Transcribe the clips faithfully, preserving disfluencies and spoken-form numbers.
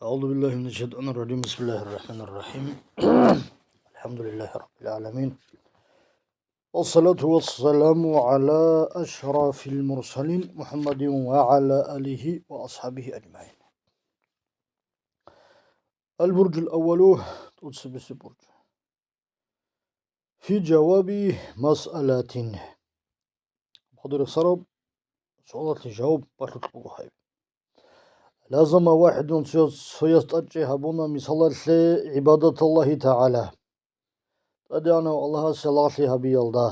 أعوذ بالله من الشيطان الرجيم. بسم الله الرحمن الرحيم. الحمد لله رب العالمين. والصلاة والسلام على أشرف المرسلين محمد وعلى آله وأصحابه أجمعين. البرج الأول, тӀоцебесеб бурж. في جواب مسألة. Хадур сараб суалалъе жаваб балъулъ буго гьаб. لزم واحد, цояс, цояс тӀадчӀей гьабуна мисалалъе عبادة الله تعالى, ТӀадегӀанав Аллагьасе лагълъи гьабиялда,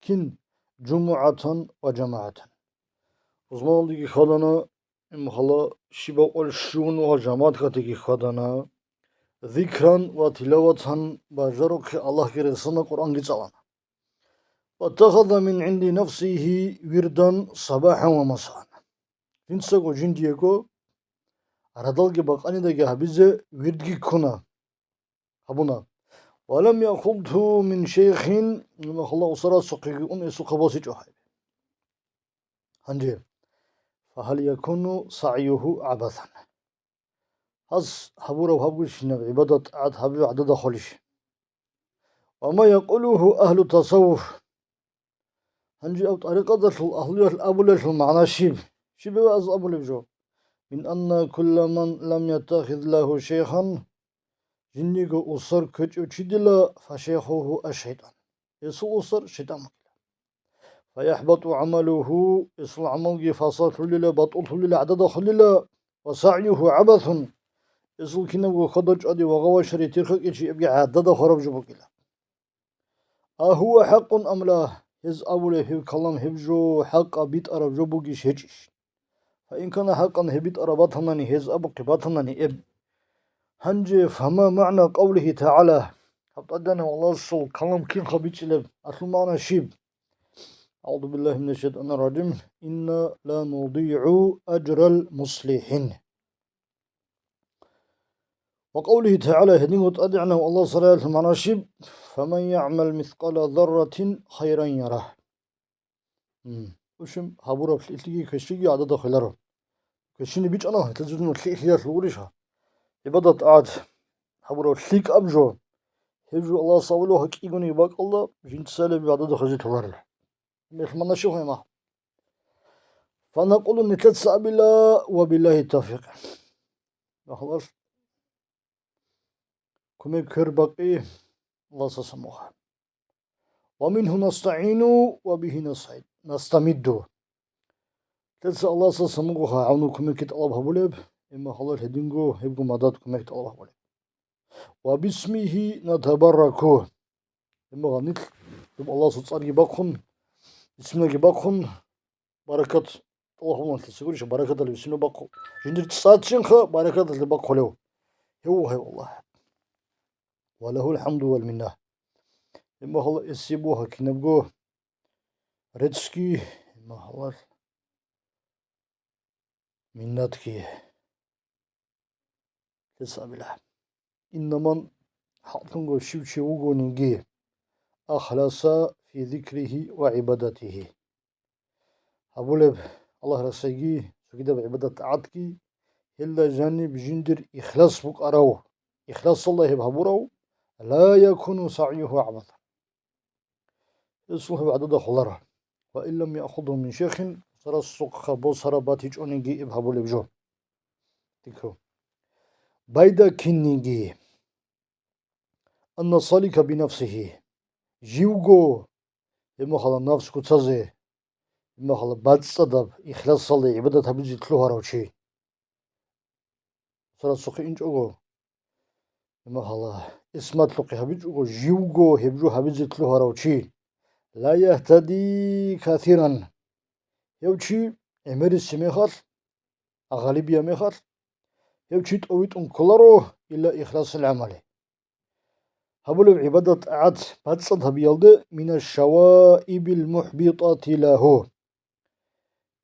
кин, جمعة وجماعة. Рузманалдеги хьвадана, имхала щибаб къоялъ щун ва жамагӀатгатиги хьвадана, ذكرا وتلاوة, бажарухъе Аллагьги рехсана, Къуръанги цӀалана. واتخذ من عند نفسه وردا صباحا ومساء. Жинцаго жиндиего радалги бакъанидаги гьабизе вирдги ккуна, гьабуна. ولم يأخذه من شيخ, имхала устарасухъеги ун эсухъа босичӀо гьаб. Гьанже, فهل يكون سعيه عبثا؟ Гьас гьабураб гьабгощинаб гӀибадат-тӀагӀат гьаб жо гӀадада холищ? وما يقوله أهل التصوف. Гьанже аб тӀарикъаталъул агьлуялъ абулелъул магӀна щиб? Щиб гьез абулеб жо? من أن كل من لم يتخذ له شيخا, жиндиего устар ккечӀев чидила, فشيخه الشيطان. Гьесул устар шайтӀан бугила. فيحبط عمله, гьесул гӀамалги фасадлъулила, батӀуллъулила, гӀадада холила, وسعيه عبث, гьесул кинабго хьвада-чӀвади ва гъавашари тирхакӀичи эбги гӀадада хвараб жо бугила. أهو حق أم لا, гьез абулеб гьеб калам гьеб жо хӀакъаб битӀараб жо бугищ гьечӀищ? فإن كان حقا, гьеб битӀараб батанани, гьез абухъе батанани эб. Гьанже, فما معنى قوله تعالى, гьаб ТӀадегӀанав Аллагьасул калам кинха бичӀчӀилеб, гьелъул магӀна щиб? أعوذ بالله من الشيطان الرجيم. إنا لا نضيع أجر المصلحين. وقوله تعالى, гьединго ТӀадегӀанав Аллагьас абулеб магӀна щиб? فمن يعمل مثقال ذرة خيرا يره. М, в общем, гьабураб лъикӀлъиги квешлъиги гӀадада хвеларо. Квешлъине бичӀчӀана, гьелъул жугьун лъикӀлъиялъул гурищ гьа? ГӀибадат-тӀагӀат гьабураб лъикӀаб жо. Гьеб жо Аллагьас абулеб гьакъигони бакӀалда, жинца леб гӀадада хвезе толарила. Гьелъ магӀна щиб гьеб? فنقول, нилъеца абила, وبالله التوفيق. Аллагьас кумек квербакъи, Аллагьасдаса мугъ. ومنه نستعين وبه نستعين, نستمد. Нилъеца Аллагьасдаса мугъ гӀавну кумекги тӀалаб гьабулеб, имма халал гьединго гьебго мадад кумек тӀалаб гьабулеб. وباسمه نتبرك. Имма гьанилъ доб Аллагьасул цӀарги бахъун, бисмиллаги бахъун, баракат тӀалаб гьабуна, лъица гурищ, баракаталда бисмилла бахъу. Жиндир цӀар чинха баракаталда бахъулев. Гьев вуго гьев Аллагь. وله الحمد والمنة. Имма халал эсие буго гьа кинабго реццги, имма халал миннатги. Нилъеца абила. إن من, хӀакълъунго щив чи вугониги, أخلص في ذكره وعبادته. Гьабулеб Аллагь рехсейги, цогидаб гӀибадат-тӀагӀатги, гьелда жаниб жиндир ихлас букӀарав, ихласалда гьеб гьабурав, لا يكون سعيه عبثا. Гьесул гьеб гӀадада холаро. وإن لم يأخذه من شيخ, устарасухъа босараб батичӀониги эб гьабулеб жо. Дикро. Байда кинниги. أن السالك بنفسه. Живго, гьеб мехалъ нафс куцазе, гьеб мехалъ бацӀцӀадаб ихласалда гӀибадат гьабизе лъугьарав чи. Устарасухъе инчӀого, имахала, исматлъухъе гьабичӀого, живго гьеб жо гьабизе лъугьарав чи. لا يهتدي كثيرا. Гьев чи гӀемерисеб мехалъ, гъалибияб мехалъ, гьев чи тӀовитӀун кколаро إلا إخلاص العمل. Гьабулеб гӀибадат-тӀагӀат бацӀцӀад гьабиялде من الشوائب المحبطة له.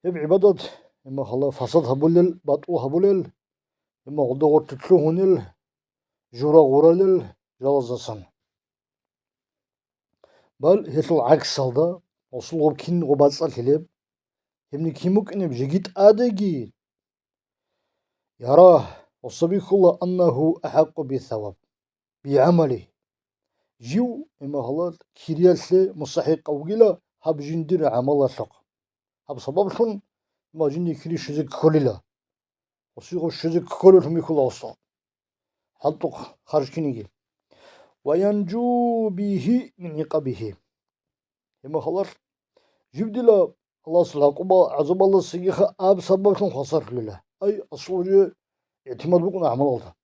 Гьеб гӀибадат, имахала, фасад гьабулел, батӀул гьабулел, имахалда гъоркье лъугьунел, жура гъуралел жалаздасан. Бал гьелъул гӀаксалда, гъосул гъоб кинго бацӀцӀалъилеб, гьебни кин букӀинеб жеги тӀадеги, يراه Гъосда бихьула: «Аннагьу ахӀакъу бисаваб бигӀамалигьи». Жив, имагьалал, кириялъе мустахӀикъав вугила гьаб жиндир гӀамалалъухъ. Гьаб сабаблъун, има, жиндир кири щвезе кколила. Гъосие гъов щвезе кколевлъун бихьула гъосда. ХӀалтӀухъ харж киниги. «Ва янжу бигьи мин гӀикъабигьи». Гьеб мехалъ, жив дила Аллагьасул гӀакъуба-гӀазабалдасагиха аб сабаблъун хвасарлъула. Ай, асул жо игӀтимад букӀуна гӀамалалда.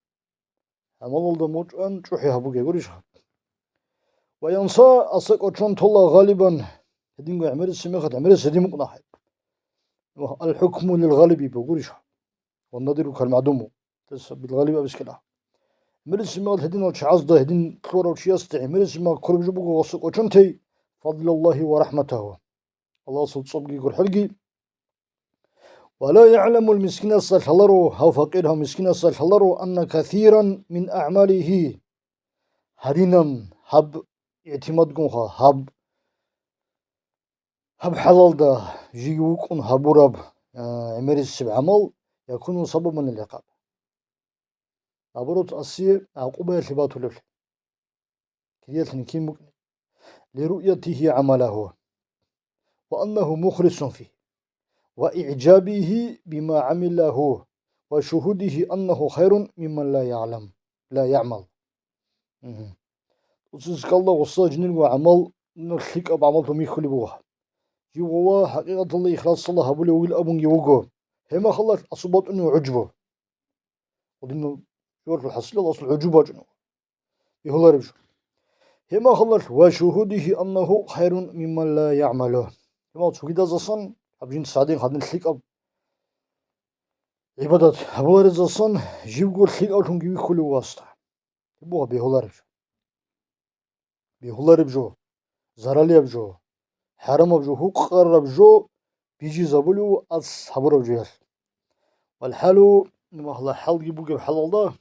ГӀамалалда мочӀан чӀухӀи гьабуге гурищха? «Ва янса», аса кӀочон тола, «гъалибан», гьединго гӀемерисеб мехалъ гӀемерисеб гьедин букӀуна гьеб. «Ал-хӀукму лил-гъалиби» бугурищха? Ва надиру кал-магӀдуму. Тесса бил-гъалиби абискила. ГӀемерисеб мехалъ гьединал чагӀазда, гьедин лъугьарав чиясда гӀемерисеб мехалъ кколеб жо буго гъосда кӀочон тей: «Фадлаллагьи ва рахӀматагьу». Аллагьасул цӀобги гурхӀелги. «Ва ла ягӀламул», мискинасда лъаларо, гьав факъир, гьав мискинасда лъаларо, «анна касиран мин агӀмалигьи». Гьадинан гьаб игӀтимадгунха, гьаб, гьаб хӀалалда жиги вукӀун гьабураб, а, гӀемерисеб гӀамал, «якуну сабабан лил-гӀикъаб». Наоборот, асие гӀакъубаялъе батулевлъи. Кириялъин кин букӀин? «Лируъятигьи гӀамалагьу, ва аннагьу мухлисун фигь, ва игӀжабигьи бима гӀамилагьу, ва шугьудигьи аннагьу хайрун мимман ла ягӀлам, ла ягӀмал». Мгьу. Уцин скалда гъосда жинирго гӀамал, ну, лъикӀаб гӀамаллъун михьулеб буго. Жив гъова хӀакъикъаталда ихласалда гьабулев вугил абунги вуго. Гьеб мехалъ асул батӀунев гӀужбу. Гьединал жоялъул хӀасилалда асул гӀужбу бачӀунев. Бегьулареб жо. Гьеб мехалъ: «Ва шугьудигьи аннагьу хайрун мимман ла ягӀмалу». Гьеб мехалъ цогидазасан, гьаб жинца гьадин-гьадин лъикӀаб гӀибадат гьабуларезасан, живго лъикӀавлъунги вихьулев васда. Гьеб буго бегьулареб жо. Бегьулареб жо, заралияб жо, хӀарамаб жо, гьукъараб жо бижизабулев ас гьабураб жоялъ. ВалхӀалу, гьеб мехалъ хӀалги бугеб хӀалалда,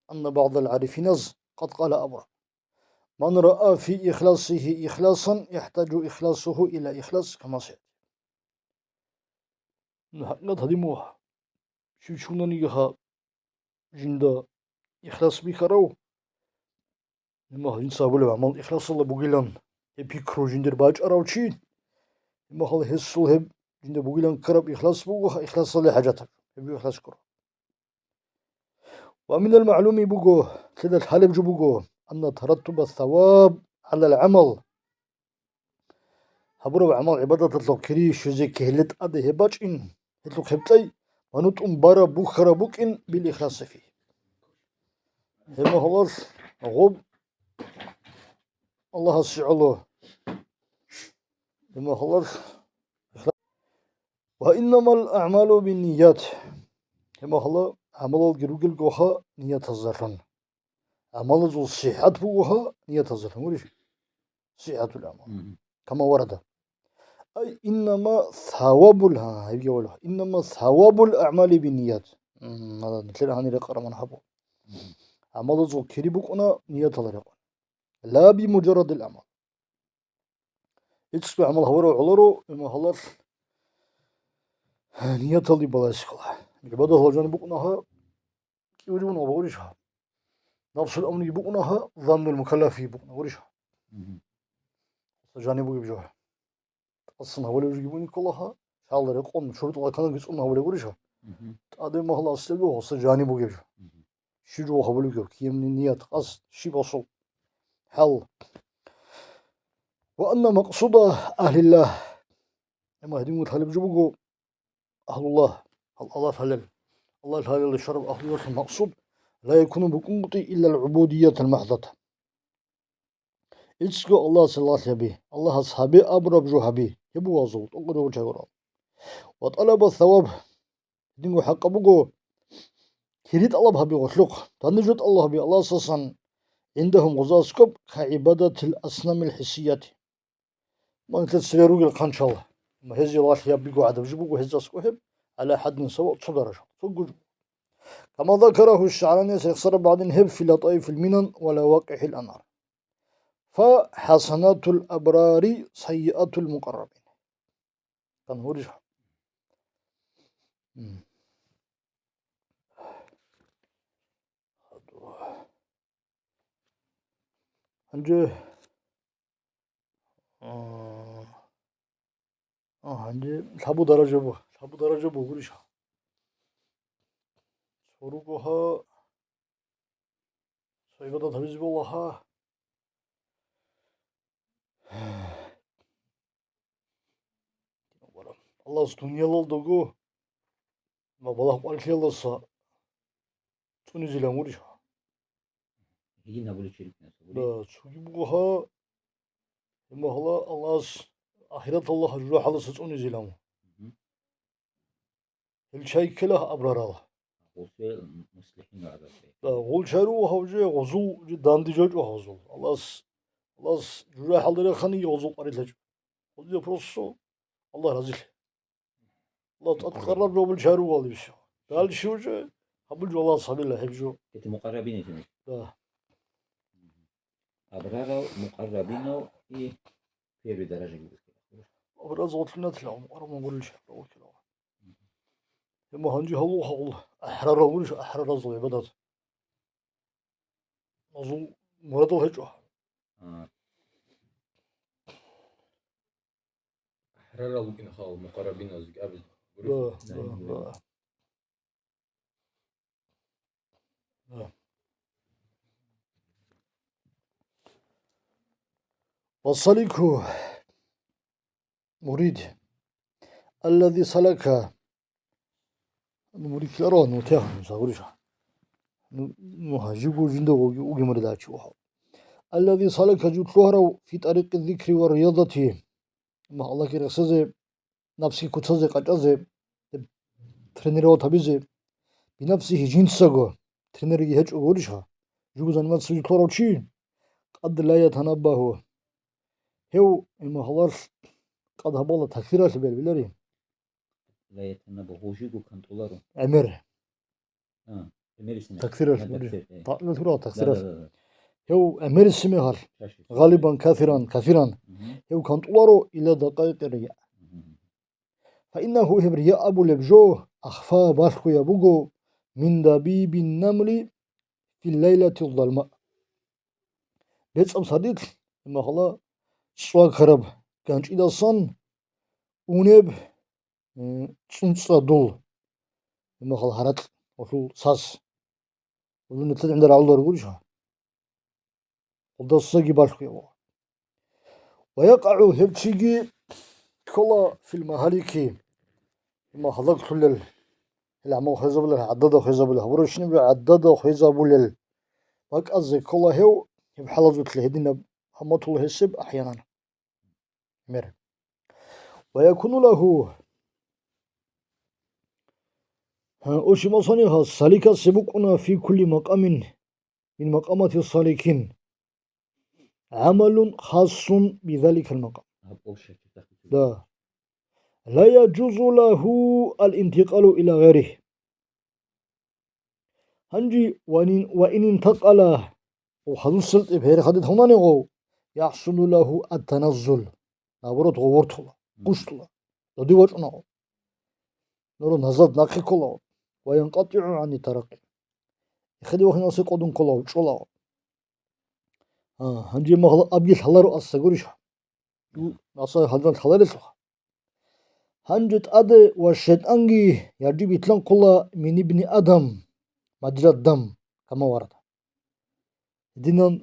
анна багӀдал гӀарифиназ къад къала абура: «Ман раа фи ихласигьи ихласан, яхӀтаджу ихласугьу иля ихлас кама саяти». Ну, хӀакъикъат гьадин буго. Щив чунаниги ха жинда ихлас бихьарав, гьеб мехалъ жинца гьабулеб гӀамал ихласалда бугилан гьеб пикру жиндир бачӀарав чи, гьеб мехалъ гьесул гьеб жинда бугилан ккараб ихлас буго, ха, ихласалде хӀажатаб, гьеб жо ихлас ккола. Ва минал магӀлуми буго, лъида лъалеб жо буго, анна тараттуба саваб гӀалал гӀамал. Гьабураб гӀамал-гӀибадаталъул кири щвезе ккезе тӀаде гьеб бачӀин, гьелъухъ гьеб кьей, ва нутӀун бараб бухьараб букӀин бил ихласи фигь. Гьеб мехалъ гъоб Аллагьасе гӀоло. Гьеб мехалъ ихла-, «Ва иннамал агӀмалу бинният». Гьеб мехалъ гӀамалалги ругелгоха ниятаздалъун. ГӀамалазул сихӀат бугоха ниятаздалъун, гурищ? СихӀатул гӀамал. Мгм. Кама варада. Ай, иннама савабул, гьа, гьебги валуха. Иннама савабул агӀмали бинният. М, гьала нилъер гьанир рекъараб мун гьабу. Мгм. ГӀамалазул кири букӀуна нияталда рекъон. Ла би муджаррадил гӀамал. ИцӀго гӀамал гьавурав гӀоларо, имагьалал нияталде балайсихъала. ГӀибадаталда жаниб букӀунаха, кӀиулеб буго гъорищ гьаб. Нафсул амруги букӀунаха, заннул мукаллафиги букӀуна гъорищ гьаб. Мгм. Гъоса жаниб бугеб жо. ТӀасан гьавулеб жоги бугин кколаха, шагьаралда рекъон, шурутӀ-арканги цӀун гьавулеб гъорищ гьаб. Мгм. ТӀаде имагьалал аслияб гъоса жаниб бугеб жо. Мгм. Щиб жо гьабулеб гьеб, киямни ният, къасд, щиб асул, хӀал. Ва анна макъсуда агьлиллагь. Амма гьедин лъалеб жо буго, агьлуллагь, гьал Аллагь лъалел. Аллагь лъалелде щвараб агьлуялъул макъсуд ла якуну букӀунгутӀи иллал гӀубудиятал махӀзата. ИцӀго Аллагьасе лагълъи гьаби, Аллагьас гьабе абураб жо гьаби, гьеб буго азул тӀокӀаб жо гурчӀагурал. Ва тӀалаба саваб, гьединго хӀакъаб буго, кири тӀалаб гьаби гъолъухъ, данде жо тӀалаб гьаби Аллагьасасан, гӀиндагьум гъоза аскӀоб, ка гӀибадатил аснамил хӀиссияти. Мун нилъер цере ругел хъанчал, гьезие лагълъи гьабиго гӀадаб жо буго гьезда аскӀоб гьеб, гӀала хӀаддин сава, цо даража, цо гуж. Кама закарагьу ШагӀранияс рехсараб гӀадин гьеб фи Латаифил Минан ва Лавакъихил Анар. Фа хӀасанатул абрари сайиатул мукъаррабин. Кан гьурищ? М. Гьанже, а, а, гьанже лъабу даража бу-, лъабу даража бугурищ? Цо руго гьа, цо гӀибадат гьабизе бола гьа. Аллагьас дуниялалдаго ва балагь къварилъиялдаса цӀунизилан гурищ? Гьедин гьабулев чи рикӀкӀине гури. Да, цоги буго гьа, гьеб магьула Аллагьас ахираталда жужахӀалдаса цӀунизилан. Мгм. Гьел чай ккела абрарал. Гъусел муслихӀин гӀадаб. Да, гъул чай руго гьав же, гъузул же дандижачӀо гьазул. Аллагьас, Аллагьас жужахӀалда реханиги гъузул къварилъачӀо. Гъузие просто Аллагь разилъи. Аллагь тӀад къарраб жо гьабул чай ругал ибси. Дальше уже гьабул жо Аллагьас гьабила гьеб жо. Эти мукъаррабин эти. Да. Абрарал, мукъаррабинал и первый даража гьеб. Абраз гъотлъинатила, мукъарраб гурилчи, абрал кила. Гьеб гьанже гьалул хагъул ахӀрарал гурищ, ахӀраразул гӀибадат. Гьазул мурадал гьечӀо. А. АхӀрарал вукӀин хал мукъаррабиназги абизе гурищ? Да, да, да. Да. Ва салику мурид, аллази салака. Ну, мурид ккеларо, ну, тяха, ну, загъуриша. Ну, ну, гьажибго жинда уги, уги мурид гьачи вахав. Аллази салака, жу лъугьарав, фи тарикъи зикри ва риядати. Ма Аллагьги рехсезе, нафсги куцазе, къачӀазе, тренировать гьабизе, бинафсихи, жинцаго, тренерги гьечӀого гурищха, жуго заниматься жу лъугьарав чи, къад ла ятанаббагьу. Гьев, иман гьалар, къад гьабала такфиралъе белбилари. Ла ятанаббагьу, жуго кантӀуларо. ГӀемер. А, эмерисине. Такфиралъ, а, такфир, э. Такъдир лъурал такфиралъ. Да, да, да, да. Гьев эмерисине гьал. Шаши. Гъалибан кафиран, кафиран. Мгм. Гьев кантӀуларо ила дакъайкъи рия. Мгм. Фаиннагьу, гьеб рия абулеб жо, ахфа, балъгояб буго, мин дабибин намли фил лайлатил залма. БецӀаб сардилъ, имахала, цӀвакараб ганчӀидасан унеб, м, цӀунцӀрадул, имахал гьаракь, гьалъул сас. Гьалъул нилъер гӀинда рагӀулар гурищ гьа? Гьалдасаги балъгоя. Ва якъагӀу, гьев чиги ккола, фил магьалики, има гьалаглъулел, гьел гӀамал хвезабулел, гӀадада хвезабулел, гьабурабщинаб гӀадада хвезабулел. БакӀазе ккола гьев, гьеб хӀалазулъ гьединаб гьаматул гьесеб ахӀянан. Мер. Ва якуну лагьу. Гьа, ошиб масанихас саликасе букӀуна фи кулли макъамин мин макъамати саликин гӀамалун хасун бизаликал макъам. Гьаб общий читахъе. Да. Ла яджузу лагьу ал-интикъалу ила гъайрихи. Гьанже ва ин, ва ин интакъала, ва хадусел тӀиб гьерихъаде тавнанигъов, яхӀсулу лагьу ат-таназзул, наоборот, гъов вортула, гъущтӀула, додив вачӀунагъо. Нуро назад нахъе кколагъо, ва янкъатӀигӀу гӀани таракъи. Эхеде вахиналъе къодун кколагъо, чӀолагъо. А, гьанже магьла абги лъаларо аса гурищ? Аса гьалдан лъаларелъулха. Гьанже тӀаде ва шайтӀанги яржи битлъанхъула мин ибни Адам, мажрад дам, кама варада. Гьединан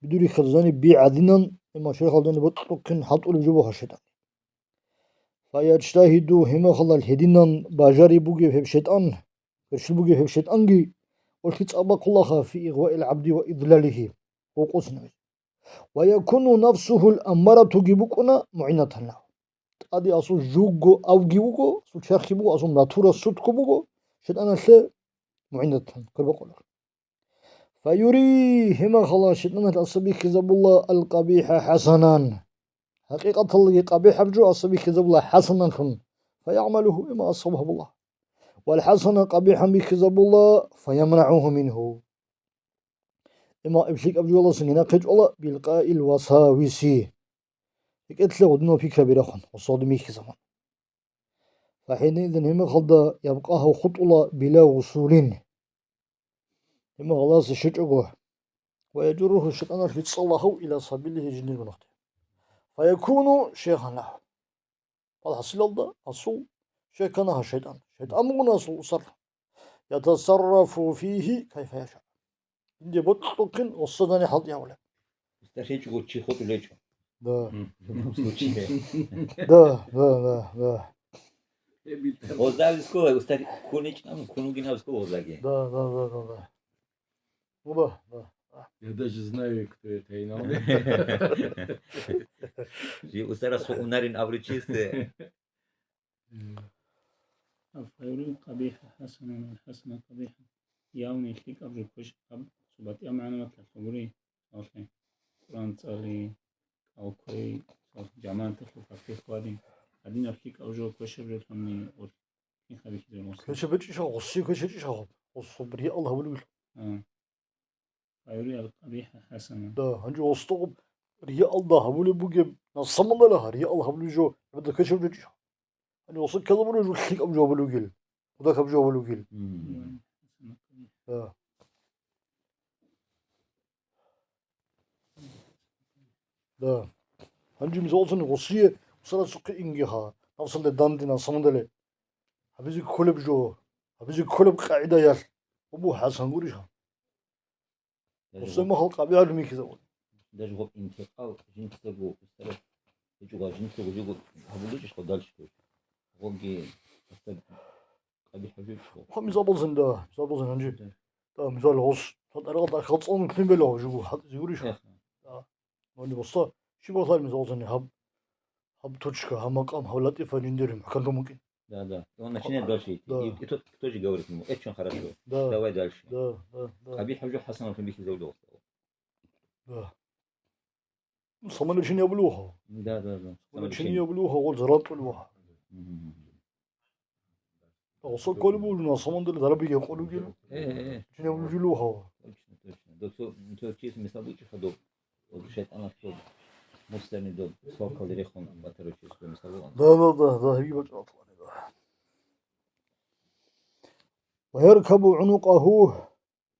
бидурихъазани би гӀадинан, имам шайхалдани бокьухъин хӀалтӀулеб жо буха шайтӀан. Фаяджтагьиду, гьимахалал гьединан бажари бугев гьеб шайтӀан, кверщел бугев гьеб шайтӀанги, олъи цӀакъ бахъулаха фи игъваил гӀабди ва идлалихи, гъов къосинавизе. Ва якуну нафсугьул аммаратуги букӀуна мугӀинатан лагьу. ТӀаде асул жуго авги вуго, асул черхги буго, асул натура сутго буго, шайтӀаналъе мугӀинатан квербакъулар. Фаюри, гьимахала шайтӀаналъ аса бихьизабула алкъабихӀа хӀасанан. ХӀакъикъаталдаги къабихӀаб жо аса бихьизабула хӀасаналъун. ФаягӀмалуху, има аса гьабула. Вал хӀасана къабихӀан бихьизабула, фаямнагӀуху мингьу. Има иб лъикӀаб жоялдасан гьинахъе чӀола билкъаил васависи. РекӀелъе гъудинал пикраби рахун, ва сагъди михьизабун. Фахинидин гьимихалда ябкъагьав хутӀула била гъусулин. Гьимихаласе щвечӀого, ويجره الشيطان للصلاح إلى سبيله, жиндир гунахъе. فيكون شيخا له. ФалхӀасилалда асул шайкана гьав шайтӀан. ШайтӀан бугони асул усар. يتصرف فيه كيف يشاء. Инде бокьухъин ва содани хӀалтӀи гьавулеб. УстахъичӀого чи хутӀулечӀо. Да. М, в любом случае. Да, да, да, да. Гъоза вискола, устахъи куничӀан, кунугин вискола гъозаги. Да, да, да, да, да. Ну да, да. Я даже знаю, кто это, инал. Жи устарас хӀукӀунарин абричисте. М. فيري القبيح حسنا والحسن قبيحا. Явни лъикӀаб жо квешаб, цо батӀияб магӀна батлъа гури, цалъе Къуран цӀали, кӀал кквей, цалъе жамагӀаталъул пакет хьвадин. Гьадинаб лъикӀаб жо квешаб жолъани гъос кинха бихьизаб гъос. Квешаб гьечӀищ гъосие, квешаб гьечӀищ гъос, гьосул риял гьабулеб. А. فيري القبيح حسنا. Да, гьанже гъосда гъоб риялда гьабулеб бугеб, на самом деле гьа, риал гьабулеб жо гьебда квешаб жо гьечӀищ. Гьанже гъосда ккезабулеб жо лъикӀаб жо гьабулеб бугел, кӀудахъаб жо гьабулеб бугел. Мгм. Да. Да. Гьанже мисаллъун гъосие, устарасухъе инги гьа, нафсалде данде, на самом деле гьабизе кколеб жо, гьабизе кколеб къагӀидаялъ, гъоб буго хӀасан гурищ гьа? Даже Мусай гъоб-, махал къабигӀалъ михьизабун. Даже гъоб интикъал жинцаго устараб гьечӀого, жинцаго жого гьабуличӀищ гъоб дальше? Гъобги устараб къабихӀ гьабуличӀищ гъоб? Гьаб мисал босун, да, мисал босун гьанже. Да. Да, мисал гъос, цо тӀарикъат архал цӀун лъун бела гъоб жого, хӀалтӀизе гурищ гьа? Эх. Да. Гьанже гъосда щиб бахъал мисал босун гьаб, гьаб точка, гьаб макъам, гьаб латӀифа жиндир мухӀканлъун букӀин. Да, да. И он начинает дальше идти. Да. И, и тот тоже говорит ему: «Очень хорошо. Да. Давай дальше». Да, да, да. КъабихӀаб жо хӀасанлъун бихьизабулев. Да. Ну, самолечение абулев гьав. Да, да, да. Самолечение абулев гьав, гъол зарал тӀолев гьав. Мгм. Гъосда кколеб буго, на самом деле, зарал биги кколев бугел. Э, э, э. Лечение абулев гьав. Точно, точно. Доб цо, цо чияс мисал бучӀеха доб. Ва шайтӀаналъул мусдани доб свалкалде рехун батарав чиясул мисал бугин. Да, да, да, да, гьебги бачӀаралъугьани, да. ويركب عنقه,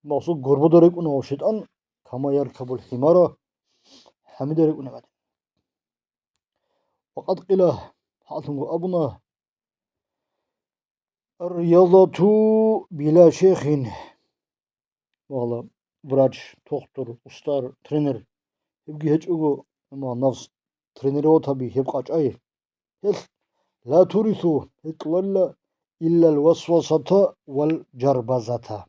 гъосул гурбуда рекӀуна гьав шайтӀан, كما يركب الحمار, хӀамида рекӀунеб гӀадин. وقد قيل, гьалъунго абуна, الرياضة بلا شيخ. Вала, врач, тухтур, устар, тренер. Гьебги гьечӀого, амма нафс тренировать гьаби гьеб къачӀай. Гьелъ لا تورث, гьекъоларила إلا الوسوسة والجربذة.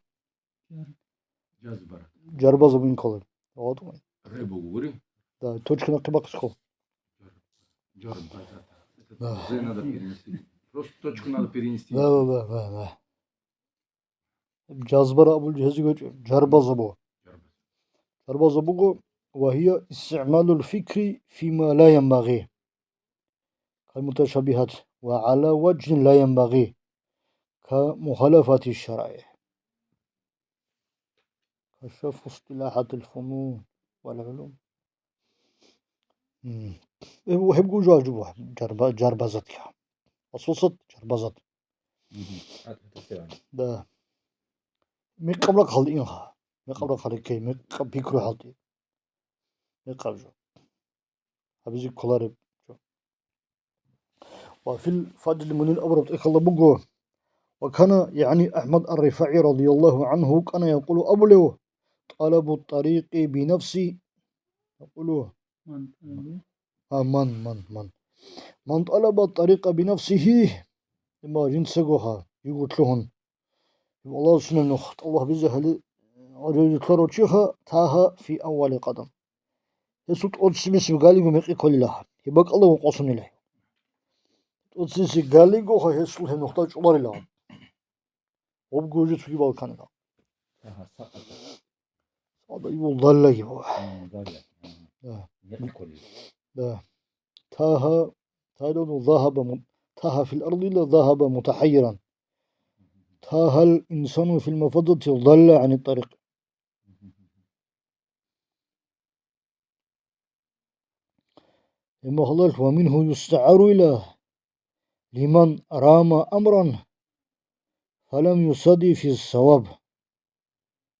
Жазбара. Жарбаза бугин ккола. Вот. Ре буго гури? Да, точка нахъе бахъис ккола. Жарбаза. Да. З надо перенести. Просто точку надо перенести. Да, да, да, да, да. Жазбара абулеб гьезие гьечӀо, жарбаза буго. Жарбаза. Жарбаза буго, وهي استعمال الفكر فيما لا ينبغي. كالمتشابهات وعلى وجه لا ينبغي كمخالفة الشرع. كشف اصطلاحات الفنون والعلوم. М. Гьеб, гьеб гужа жуба, жарба-, жарбазатги. Асосат жарбазат. Мгм. А, это всё равно. Да. Мекъаб рахъалде инха. Мекъаб рахъалде ккей, мекъаб пикру хӀалтӀи. Мекъаб жо. Гьабизе кколареб жо. وفي الفضل المنير абураб тӀехьалда буго. وكان, يعني أحمد الرفاعي رضي الله عنه, вукӀана يقول абулев: طلب الطريق بنفسه. يقول. Ман тӀалабу? А, ман, ман, ман. من طلب الطريق بنفسه, имма жинцаго гьа, йигур лъугьун. Аллагьасул нух, Аллагь бизе гьали, гьарилъ лъарав чиха, تاه في أول قدم. Гьесул тӀоцебесеб галиго мекъи кколила, гьеб бакӀалдаго къосунила. ТӀоцебесеб галигоха гьесул гьеб нухда чӀоларила. Гъобго уже цоги балканила. Ага, сакъата. Сада ибул даллаги бу. М, далла. Ага. Да. Мекъи кколила. Да. تاه, تاه ذهب م-, تاه في الأرض ذهب متحيرا. تاه الإنسان في المفضة ضل عن الطريق. Гьеб мехалъ, ومنه يستعار إلى لمن رام أمرا فلم يصد في الصواب.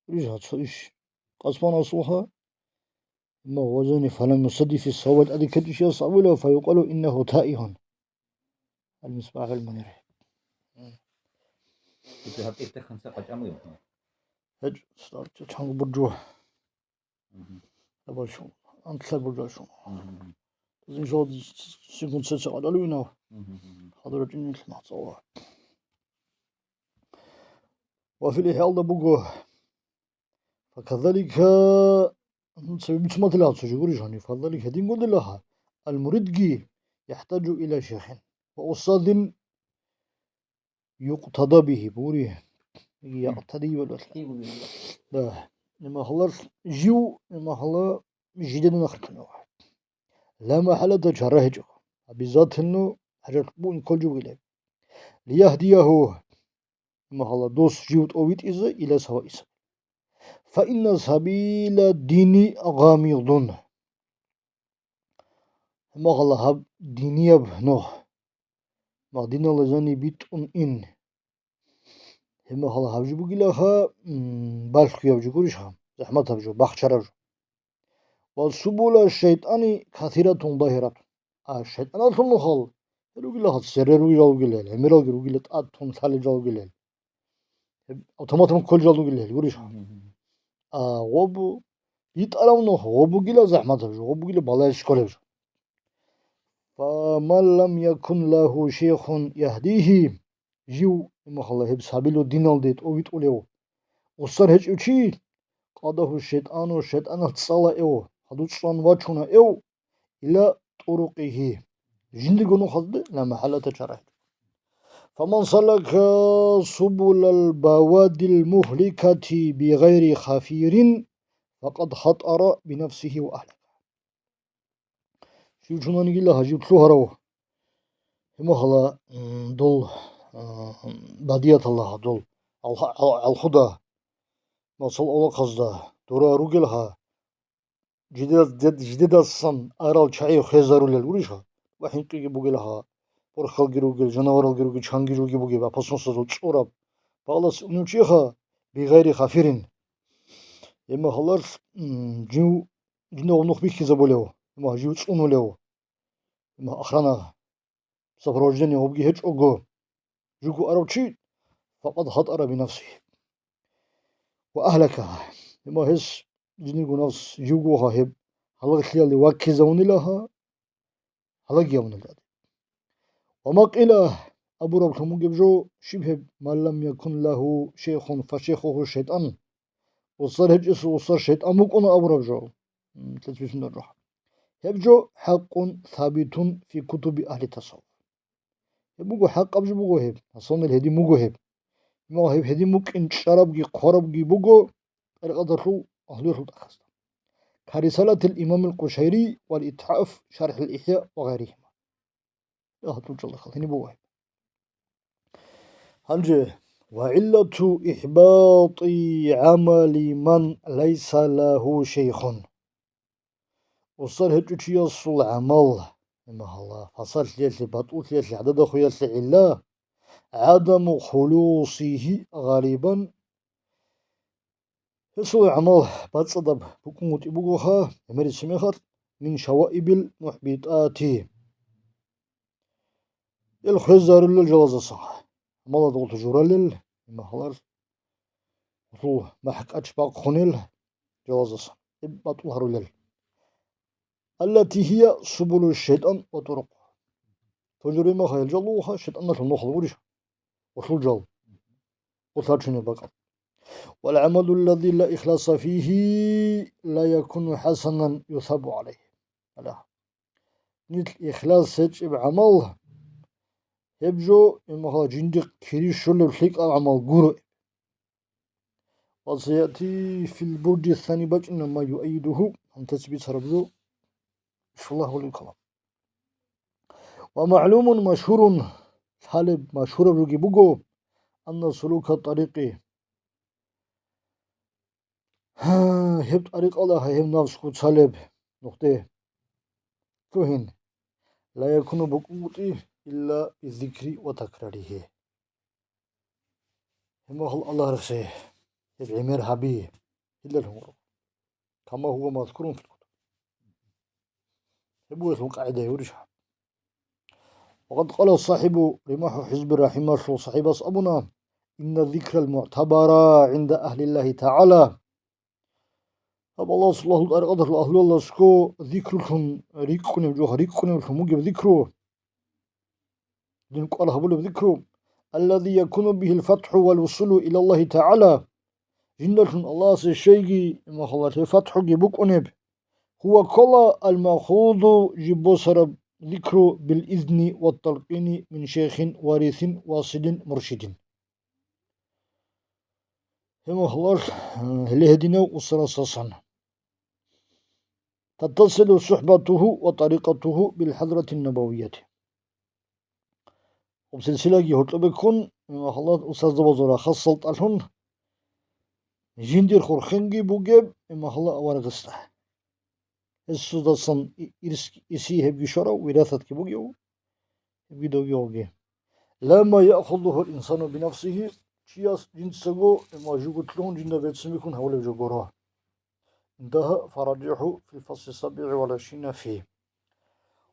Рижа цо иш пасбан асулха, имма вазани фалам юсаддифи саваб тӀаде ккечӀищияс абула, фаюкъалу иннаху таигьун. Ал-Мисбахул Мунир. Ити гьаб тӀехь-тӀехьанса къачӀамуй? ГьечӀ, старча чанго буржу. Мгм. Абаршун, антлъа буржашун. Мгм. Иншаллагь, сигун цеца къачӀалевинав. Мгм. Хадура чӀинил махцӀала. Ва фил ихӀалда буго. Факазалика, ну, цебе бицун батила цо жо гурищ гьаниб, факазалика гьедин гундилаха, ал-муридги яхӀтаджу иля шейхин ва устадин юкътада бигьи бугури. Яхътади валалъ. Да. Имахалал жив, имахала жидеда нахъ ритӀунев. Ла махӀалата чара гьечӀо. Обязательно хӀажат бугин кколчӀо вугилан. Лияхдиягьу, имахала дос жив тӀовитӀизе, иля саваис. Фа инна сабила дини гъамидун. Гьебмагъала гьаб динияб нух, магъдиналда жаниб битӀун ин. Гьебмагъала гьаб жо бугилаха, м, балъгояб жо гурищха, захӀматаб жо, бахчараб жо. Ва субула шайтӀани касиратун загьиратун. А шайтӀаналъул нухал гьел ругилаха, церер ругел ругилел, гӀемералги ругилел, тӀад тун лъалел жал ругилел. Гьеб автоматом кколел жал ругилел гурищха. Мгм. А гъобу битӀарав нух, гъобугила захӀматаб жо, гъобугила балагье кколеб жо. Фаман лам якун лагьу шейхун ягьдигьи, жив, имахалла, гьеб сабилу диналде тӀовитӀулев, устар гьечӀев чи, къадагьу шайтӀану, шайтӀанас цӀала эв, хадуцӀцӀан вачуна эв, иля тӀурукъигьи, жиндирго нухазде ла махӀалата чара гьечӀо. Фаман салака субулал бавадил мухликати бигъайри хафирин, факъад хатӀара бинафсигьи ва агьлака. Щив чунанигила гьажив лъугьарав, гьимахала, м, дол, а, бадияталлагьа дол, алха-, ал-, алхуда, масал, авлахъазда дура ругелха, жидед-, дед-, жидедасан арал чагӀи хвезарулел гурищха, ва хӀинкъиги бугелха, борхалги ругел, жанаваралги ругел, чанги жуги бугеб, апасунсазул цӀураб, палас унев чиха, бигъайри хафирин. Гьимахалар, м, жив, жинда гъоб нух бихьизабулев, гьимах жив цӀунулев, гьимах охрана, сопровождение гъобги гьечӀого, жуго арав чи, факъад хатӀара бинафсигьи ва агьлака. Гьимах гьес жинирго нафс живгоха гьеб гьалаглъиялде ваккизавунилаха, гьалагиявунилан. Ва макъила абураб лъун бугеб жо, щиб гьеб, ман лам якун лагьу шейхун фашейхуху шайтӀан, устар гьечӀесул устар шайтӀан букӀуна абураб жо. М, лъицӀбицунеб жо. Гьеб жо хӀакъун сабитун фи кутуби агьли тасаввуф. Гьеб буго хӀакъаб жо буго гьеб, асанил гьедин буго гьеб. Амма гьеб гьедин букӀин чӀарабги хъварабги буго тӀарикъаталъул агьлуялъул тӀахьазда. Ка рисалатил имамил Къушайри вал Итхаф шархӀил ИхӀя ва гъайрихима. ГьатӀул чӀалахъал гьениб буго гьеб. Гьанже, ва гӀиллату ихӀбатӀи гӀамали ман лайса лагьу шейхун. Устар гьечӀев чиясул гӀамал, имагьалла, фасадлъиялъе, батӀулъиялъе, гӀадада хуялъе гӀилла, гӀадаму хулусигьи гъалибан, гьесул гӀамал бацӀцӀадаб букӀунгутӀи бугоха, гӀемерисеб мехалъ, мин шаваибил мухӀбитӀати. Ил хвезарулел жалазасан, гӀамалалда гъулъу журалел, имагьалар, гъулъул махӀкӀач бахъунел жалазасан, иб батӀул гьарулел. Аллати гьия субулу шайтӀан ва турукъ. Тужури махал жал лугьа шайтӀаналъул нухал гурищ? Гъулъул жал. Гъулъачунел бакӀал. Вал гӀамалу ллази ла ихласа фигьи ла якуну хӀасанан юсабу гӀалайгьи. Гьале. Нилъ ихлас гьечӀеб гӀамал, гьеб жо, имагьалла, жиндихъ кири щолеб лъикӀаб гӀамал гуро. Ва саяти фил бурди сани бачӀина ма юайидуху, гьанже бицараб жо, иншаллагь, гьулеб калам. Ва магӀлумун машгьурун, лъалеб машгьураб жоги буго, анна сулука тӀарикъи, гьеб тӀарикъала гьеб нафс куцалеб нухде лъугьин, ла якуну букӀунгутӀи илла бизикри ва такраригьи. Гьеб махал Аллагь рехсей, гьеб гӀемер гьаби, гьелдалъун гуро. كما هو مذكور في الكتب. Гьеб бугелъул къагӀида гьурищ? وقد قال صاحب رماح حزب الرحمة, сахӀибас абуна: إن الذكر المعتبر عند أهل الله تعالى. Гьаб Аллагьасул агьлу тӀарикъаталъул агьлуялдасго зикрулъун рикӀкӀунеб жо, рикӀкӀунеблъун бугеб зикру, дин кӀвар гьабулеб зикру, الذي يكون به الفتح والوصول إلى الله تعالى, жиндалъун Аллагьасе щайги имахалалъе фатхӀуги букӀунеб, هو ккола المأخوذ жиб босараб зикру بالإذن والتلقين من شيخ وارث واصل مرشد. Гьеб мехалъ, э, гьеле гьединав усарасасан. تتصل صحبته وطريقته بالحضرة النبوية. Гьеб силсилаги гьоркьобе ккун, имахалла устаздабазул рахасалда тӀалъун, жиндир хурхенги бугеб имахалла аварагасда. Гьесдасан и-, ирс-, иси гьебги щварав, вирасатги бугев, гьебги довги гьавги. لا ما يأخذه الإنسان بنفسه, чияс жинцаго, имма жугьутлъун жинда берцин бихьун гьавулеб жо гуро. انتهى فراجعه في الفصل السابع والعشرين فيه.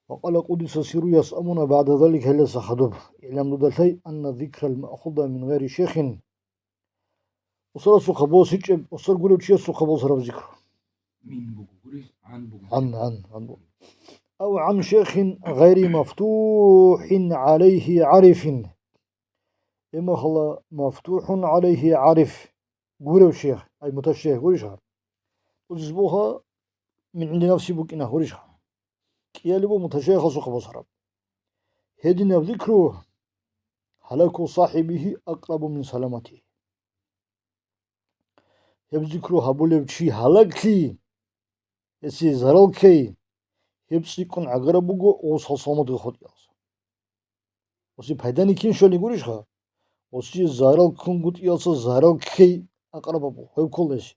وقال قدس سره, яс абуна بعد ذلك, гьелдаса хадуб, اعلم, дуда лъай, أن الذكر المأخوذ من غير شيخ, усарасухъа босичӀеб, усар гурев чиясухъа босараб зикру. Мин буго гури, гӀан буго. ГӀан, гӀан, гӀан буго. أو عن شيخ غير مفتوح عليه عارف. Имахала مفتوح عليه عارف гурев шейх, ай муташейх гурищха? Узбуха من عند نفسه букӀина гурищха? КӀиялиб муташейхасухъа босараб. Гьединаб зикру هلاك صاحبه أقرب من سلامته. Гьеб зикру гьабулев чи гьалаглъи, гьесие зарал ккей, гьеб цӀикӀкӀун гӀагараб буго гъосул саламатги хутӀиялъ. Гъосие пайдани кин щвани гурищха? Гъосие зарал ккун гутӀиялъа зарал ккей акърабаб буго, гьев ккола гьесие.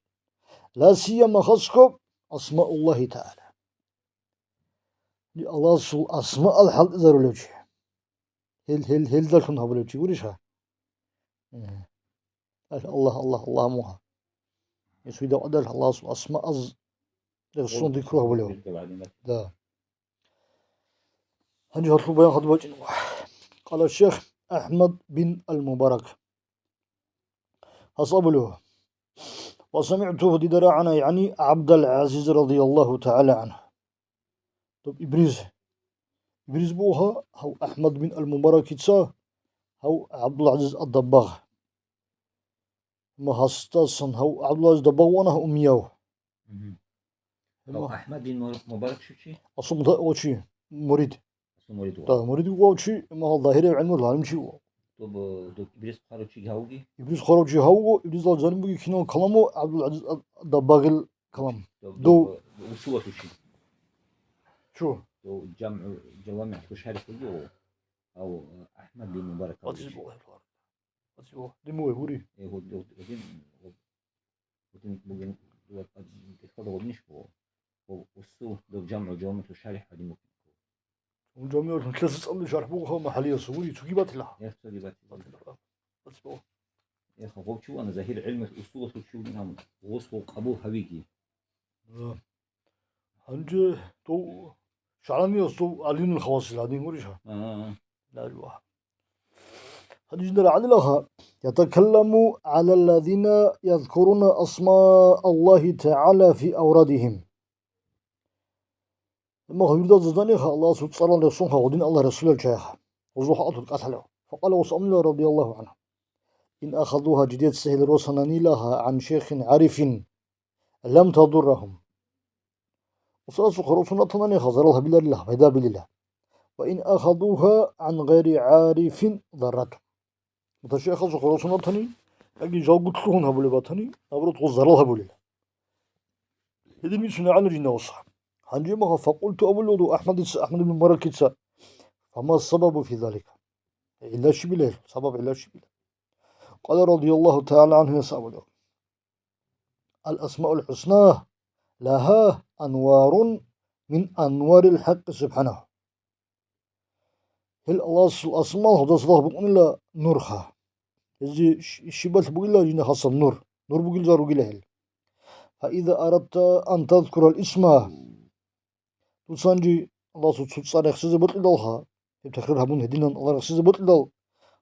لا سيما хасго أسماء الله تعالى. Аллагьасул асмаал хӀалтӀизарулев чи. Гьел, гьел, гьелдалъун гьабулев чи гурищха? Э. Аллагь, Аллагь, Аллагь мугьа. Гьес видав адал Аллагьасул асмааз рехсон зикру гьабулев. Да. Гьанже гьалъул баян хадуб бачӀин. قال الشيخ أحمد بن المبارك. Гьас абулев. وسمعته, дида рагӀана, يعني عبد العزيز رضي الله تعالى عنه. Доб Ибриз. Ибриз буго гьав АхӀмад бин ал-Мубаракица, гьав ГӀабдул-ГӀазиз ад-Даббагъ. Амма гьасдасан гьав ГӀабдул-ГӀазиз Даббагъ вана гьав умияв. Мгм. Амма гьав АхӀмад бин Мур-, Мубарак щив чи? Асул да-, ва чи, мурид. Асул мурид вуго. Да, мурид вуго чи, амма гьав загьирав гӀилму гӀалимчи вуго. Доб, доб Ибриз хъварав чи гьавги? Ибриз хъварав чи гьавго, Ибризал жаниб буги кинал каламу ГӀабдул-ГӀазиз ад-, Даббагъил калам. Дов, дов, дов, усулалъул чи. Чу? Дов жамгӀу, жавамигӀ шарихь бугев, гьав, э, АхӀмад бин Мубарак гьав чи. Вацибу, вацибу. Димуе гьури. Э, гьур-, гьур-, гьудин, гьур-, гьудин бугин, дов, дехъал гьудинищ буго. Гьав усул, дов жамгӀу жавамигӀ шарихь гьадин бугин. Гьунжамиялъун лъаса цӀалулеб шархӀ буго гьав МахӀалиясул, гьури цоги батила. Гьеб цоги батила. Батила. Батила. Гьеб гьав чи вана, загьир гӀилмуялъ усулалъул чи вугин гьав, гъос гъов къабул гьавиги. Да. Гьанже дов ШагӀраниялъул гӀалимул хавасил гьадин гурищ гьав? А. Гьанже жинда рагӀанила гьав, يتكلم على الذين يذكرون أسماء الله تعالى في أورادهم. Амма гьав жинда зазданиха Аллагьасул цӀарал рехсонха гъудин Аллагь Расулал чаяха. Гъузул хӀалтӀун кӀалъалев. فقال, гъос абунила رضي الله عنه: إن أخذوها, жидеца гьел росананила гьа, عن شيخ عارف لم تضرهم. Усасухъа росун ратананиха зарал гьабиларила, пайда гьабилила. وإن أخذوها عن غير عارف ضرتهم. Муташайихасухъа росун ратани, яги жалго лъугьун гьабулеб батани, наоборот, гъоз зарал гьабулел. Гьедин бицунегӀан жинда гъоса. Гьанже маха فقلت абулев АхӀмадица, АхӀмад ибн Мубаракица: فما السبب في ذلك؟ ГӀилла щибила гьел? Сабаб гӀилла щибила? قال رضي الله تعالى عنه, гьес абулев: الأسماء الحسنى لها أنوار من أنوار الحق سبحانه. Гьел Аллагьасул асмаал гьудасдалъ букӀунила нурха. Гьезие щ-, щибалъ бугила жинда хасаб нур. Нур бугилзар ругила гьел. فإذا أردت أن تذكر الاسم, дуца гьанже Аллагьасул цо цӀар рехсизе бокьидалха, гьеб такрир гьабун гьединан Аллагь рехсизе бокьидал,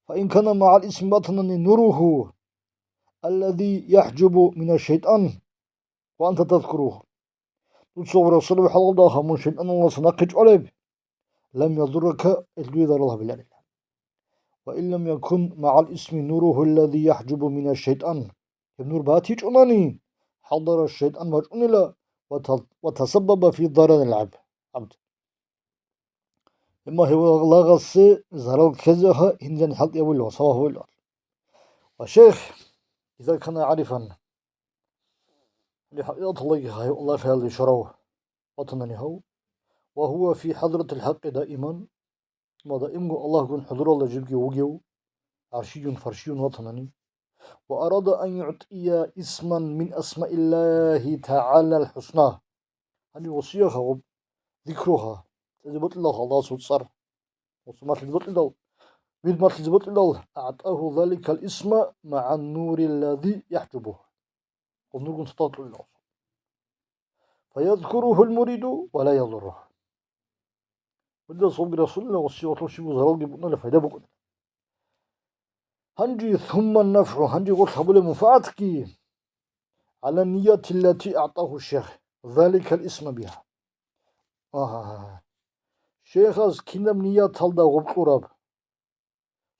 فإن كان مع الاسم батанани نوره الذي يحجب من الشيطان وأنت تذكره, дуца гъоб рехсараб хӀалалда мун шайтӀаналдаса нахъе чӀвалеб, لم يضرك, гьелъ дуе зарал гьабиларила. وإن لم يكن مع الاسم نوره الذي يحجب من الشيطان, гьеб нур батичӀонани, хӀалдарас шайтӀан бачӀунила, وت-, وتسبب في ضرر العبد. Амма гьев лагъасе зарал ккезеха гьинжан хӀалтӀи гьабулев, савагь гьабулев. Ва шейх, إذا كان عارفا, гьале хӀакъикъаталдаги гьев Аллагьалде щварав ватанани гьав, وهو في حضرة الحق دائما, ва даимго Аллагьгун хӀузуралда жибги вугев, гӀаршийун-фаршийун ватанани, وأراد أن يعطي اسما من أسماء الله تعالى الحسنى, гьанив гъосиеха гъоб зикруха, цӀезе бокьидал Аллагьасул цӀар, гъосу малъизе бокьидал, вид малъизе бокьидал, أعطاه ذلك الاسم مع النور الذي يحجبه, гъоб нургун цадахъ кьолила гъосул. فيذكره المريد ولا يضره. Гьелдаса гъобги рехсолила, гъосие гъолъул щибго заралги букӀунарила, пайда букӀунарила. Гьанже ثم النفع, гьанже гъолъ гьабулеб мунфагӀатги, على النية التي أعطاه الشيخ ذلك الاسم بها. Агьа. Шейхас кинаб нияталда гъоб кьураб,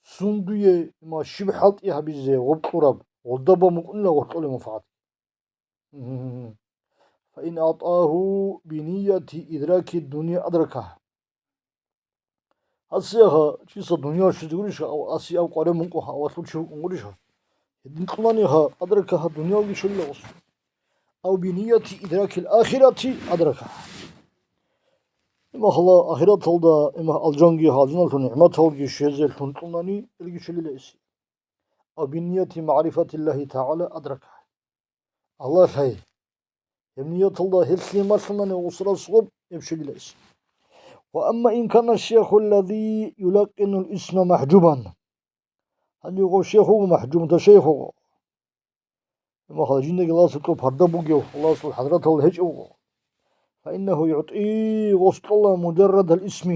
сундуе ва щиб хӀалтӀи гьабизе гъоб кьураб, гъолда бан букӀунила гъолъ кьолеб мунфагӀат. فإن أعطاه بنية إدراك الدنيا أدركها. Гьасиеха, чиса дуниял щвезе гуриша, ав асияб къваригӀун вукӀун гьавалъул чи вукӀун гуриша? Гьедин кьунаниха, أدركها, дуниялги щолила гъос. أو بنية إدراك الآخرة أدركها. Имахала ахираталда, имах алжанги гьалжиналъул нигӀматалги щвезелъун кьунани, илги щолила эси. أو بنية معرفة الله تعالى أدركها. Аллагь лъай. Гьеб нияталда гьелъие малъунани гъусрас гъоб гьеб щвелила эс. وأما إن كان الشيخ الذي يلقن الاسم محجوبا. Гьанив гъов шейх вуго, махӀжуб муташайих вуго. Имахала жиндаги Аллагьасул парда бугев, Аллагьасул хӀадраталда гьечӀев вуго. فإنه يعطي, гъос кьола مجرد الاسم.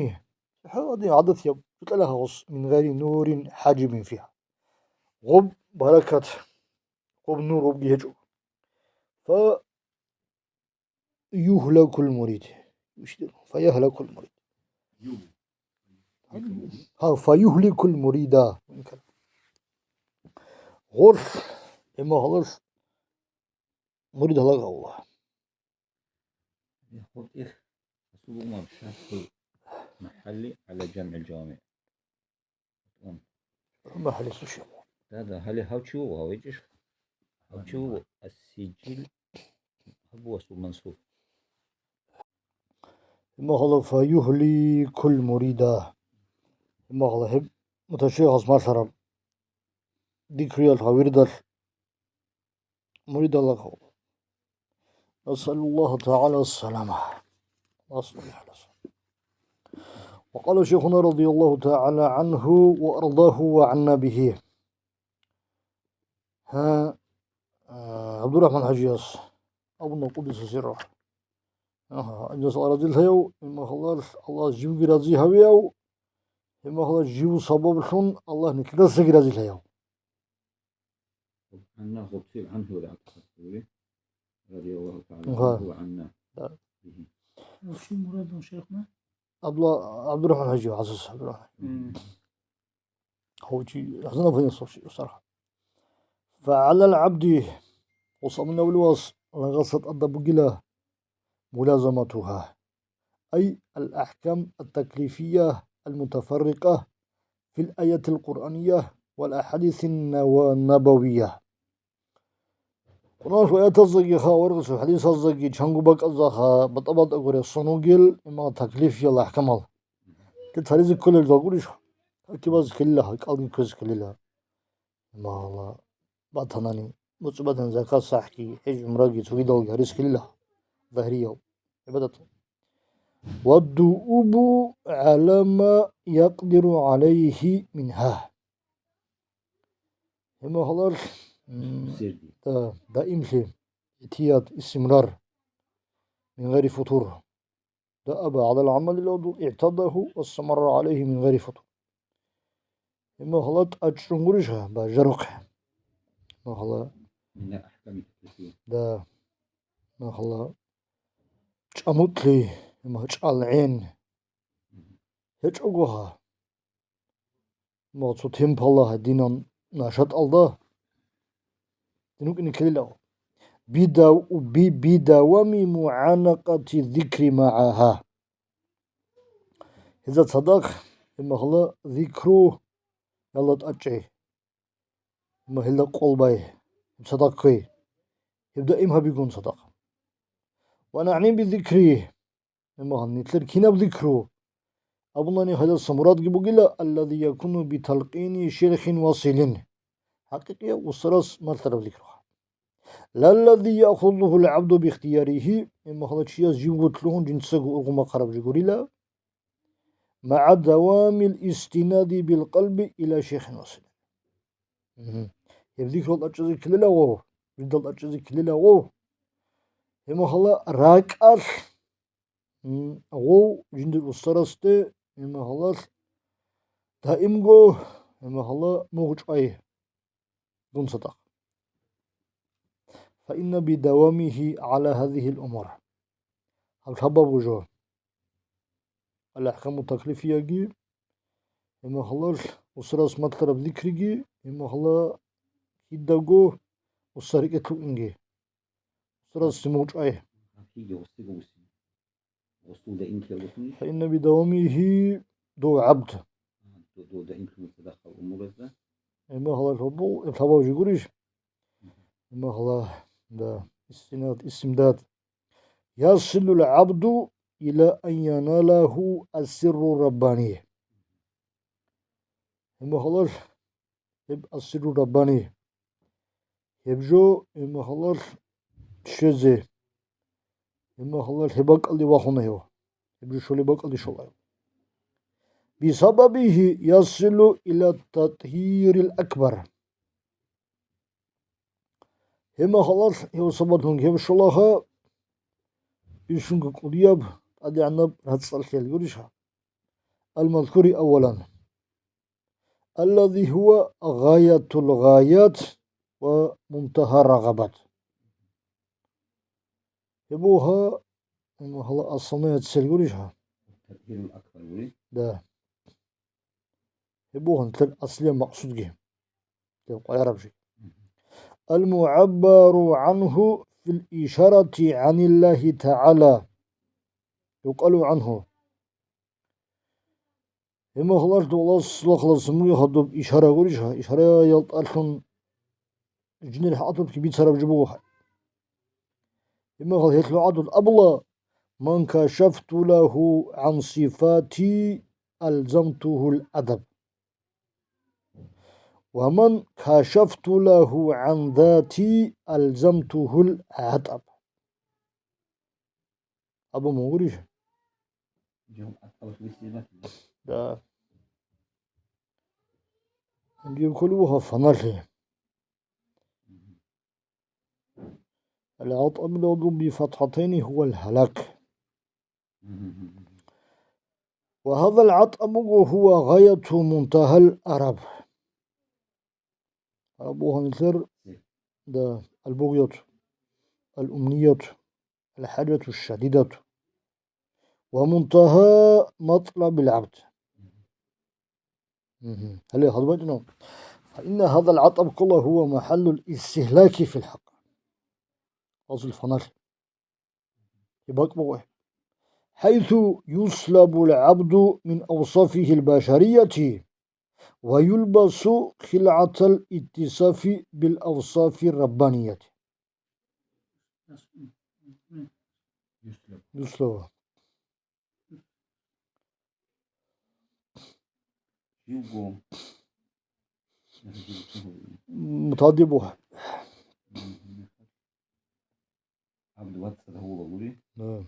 ХӀадин гӀадатияб, кьела гъос من غير نور حاجب فيها. Гъоб баракат, гъоб нур гъобги гьечӀо. فيهلك المريد. فيهلك المريد. Гьав, فيهلك المريد. Гъолъ, имахалас мурид гьалагъавла. ХутӀих, Расул Умар, شرح المحلي على جامع الجوامع. МахӀали сушев. Да, да, гьале гьав чи вуго, гьав гьечӀищ? Гьав чи вуго, ас-Сиджил Абу Васул Мансур. Имахала فيهلك المريد. Имахала гьеб муташайихас малъараб дикруялъ ва вирдалъ муридалъ. نسأل الله تعالى السلامة. وقال شيخنا رضي الله تعالى عنه وأرضاه وعنا به. Гьа, а, ГӀабдурахӀман ХӀажияс абуна, къуддиса сиррухӀ. Агьа, гьанже Аллагь разилъаяв, имахалал Аллагь живги рази гьавияв, имахалал жив сабаблъун Аллагь нилъедасаги разилъаяв. Гьанна гъубтил гӀанхӀу рагӀатахъулри, радияллагьу тагӀала Гьа. гӀанхӀу ва гӀанна Да. бигьи. Щив мурадун, шейхна? Абла-, ГӀабдурахӀман ХӀажи, ГӀазиз ГӀабдурахӀман. М. Гьав чи гьазанаб гьанив сорси сарха. فعلى العبد, гъос абунавли вас, лагъасда тӀадаб бугила, ملازمتها, أي الأحكام التكليفية المتفرقة في الآيات القرآنية والأحاديث النو-، النبوية. Къуръаналъул аятаздаги ха, аварагасул хӀадисаздаги чанго бакӀазда ха, батӀа-батӀа гуре сон вугел иман таклифиял ахӀкамал. Гьел таризе кколел жал гурищ? Какибаз ккелила ха, кӀалги кквез ккелила. Имала батанани, муцӀ батани, закат, сахӀги, хӀеж, гӀумраги, цогидалги гьарис ккелила ха, загьриял гӀибадат. والدؤوب على ما يقدر عليه منها. Гьеб мехалъ, м, Серги. да, даимлъи. اعتياد, истимрар, من غير فتور. دأب على العمل الأول اعتاده واستمر عليه من غير فتور. Гьеб мехалда тӀачӀун гурищ гьаб бажарухъе? Гьеб мехалда, да, гьеб мехалда чӀамулъи, гьеб мехалда чӀалгӀен гьечӀого гьаб. Ва цо темпалда гьадинан нашаталда дин вукӀине ккелиларо. Бидав-, би-, бидавами мугӀанакъати зикри магӀагьа. Гьезда цадахъ, гьеб мехалда зикру ялда тӀачӀей, гьеб мехалда къолбай, гьеб цадахъ кквей, гьеб даим гьабигун цадахъ. Ва нагӀни би зикри, гьеб мехалда нилъер кинаб зикру абунани, гьелдаса мурадги бугила, аллази якуну биталкъини шейхин василин, хӀакъикъияб устарас малъараб зикру. Лаллази яхузухул гӀабду бихтиярихи, гьеб мехалда чияс живго лъугьун жинцаго ургъун бахъараб жо гурила, магӀа давамил истинади билкъалби ила шейхин василин. Мгьу. Гьеб зикру тӀачӀизе ккелила гъов, жидал тӀачӀизе ккелила гъов. Гьеб мехалда ракӀалъ М, гъов жиндир устарасде, гьеб мехалда, даимго, гьеб мехалда, мугъ чӀвай дун цадахъ. Фаинна бидавамихи гӀала гьазихил умур. Гьаб лъабаб буго жо. Ал-ахкаму таклифияги, гьеб мехалда, устарас малъараб зикриги, гьеб мехалда, кидаго устар рекӀелъ вукӀинги. Устарас мугъ чӀвай. Гьаб киги устиго вуссин. Гъусул даим ккелгутни? Фаинна бидавамихи дов гӀабд. А, дов, дов даим ккелгутни дахъал умуразда? Гьеб мехалда гьабул, гьеб лъабаб жо гурищ? Мгм. Гьеб мехалда, да, истинад, истимдад. Ясилул гӀабду ила ан яналагьу ассирру раббани. Гьеб мехалда гьеб ассирру раббани. Гьеб жо, гьеб мехалда щвезе, гьеб мехалда гьеб бакӀалде вахуна гьев. Гьеб жо щолеб бакӀалде щола гьев. Бисабабихи ясилу ила татгьирил акбар. Гьеб мехалда гьев сабаблъун гьев щолаго, бищунго кӀудияб, тӀадегӀанаб рацӀцӀалъиялъ гурищ гьаб. Ал-мазкури аввалан. Аллази гьува гъаятул гъаят ва мунтагьа рагъабат. Гьеб буго гьа, гьала основная цель гурищ гьа? Тадбирул акбар гури? Да. Гьеб буго гьанлъер аслияб макъсудги. Гьеб къваригӀараб жо. Ал-мугӀаббару гӀанху фил ишарати гӀаниллагьи тагӀала. Юкъалу гӀанху. Гьеб мехалъ Аллагьасул рахъалъ мугӀ гьадуб ишара гурищ гьа, ишараял тӀалъун жиндир хӀакъаталъги бицараб жо буго гьа. Гьеб мехалъ гьелъул гӀадуд абула: «Ман кашафту лагьу гӀан сифати, алзамтугьул адаб. Ва ман кашафту лагьу гӀан зати, алзамтугьул гӀатӀаб». Абу мугъурищ? Жо, атӀалъ висилат. Да. Гьанже кколеб буго гьаб фаналъе. Мгм. Ал-гӀатӀаб лавзу би фатхӀатайни гьувал гьалак. Мгм. Ва гьазал гӀатӀаб буго гьува гъаяту мунтагьал араб. Араб буго гьанилъер, да, албугъияту, алумнияту, алхӀажату шадидату ва мунтагьа матӀлабил гӀабд. Мгм. Гьале, гьалбатӀинав. Фаинна гьазал гӀатӀаб ккола гьува махӀаллул истигьлаки фил хӀакъ. Гьазул фаналъ. Гьеб бакӀ буго. ХӀайсу юслабул гӀабду мин авсафигьил башарияти ва юлбасу хилгӀатал иттисафи бил авсафи раббанияти. Юслабу. Живго. Мутадибу. Абду вацӀцӀад гьавула гури. Да.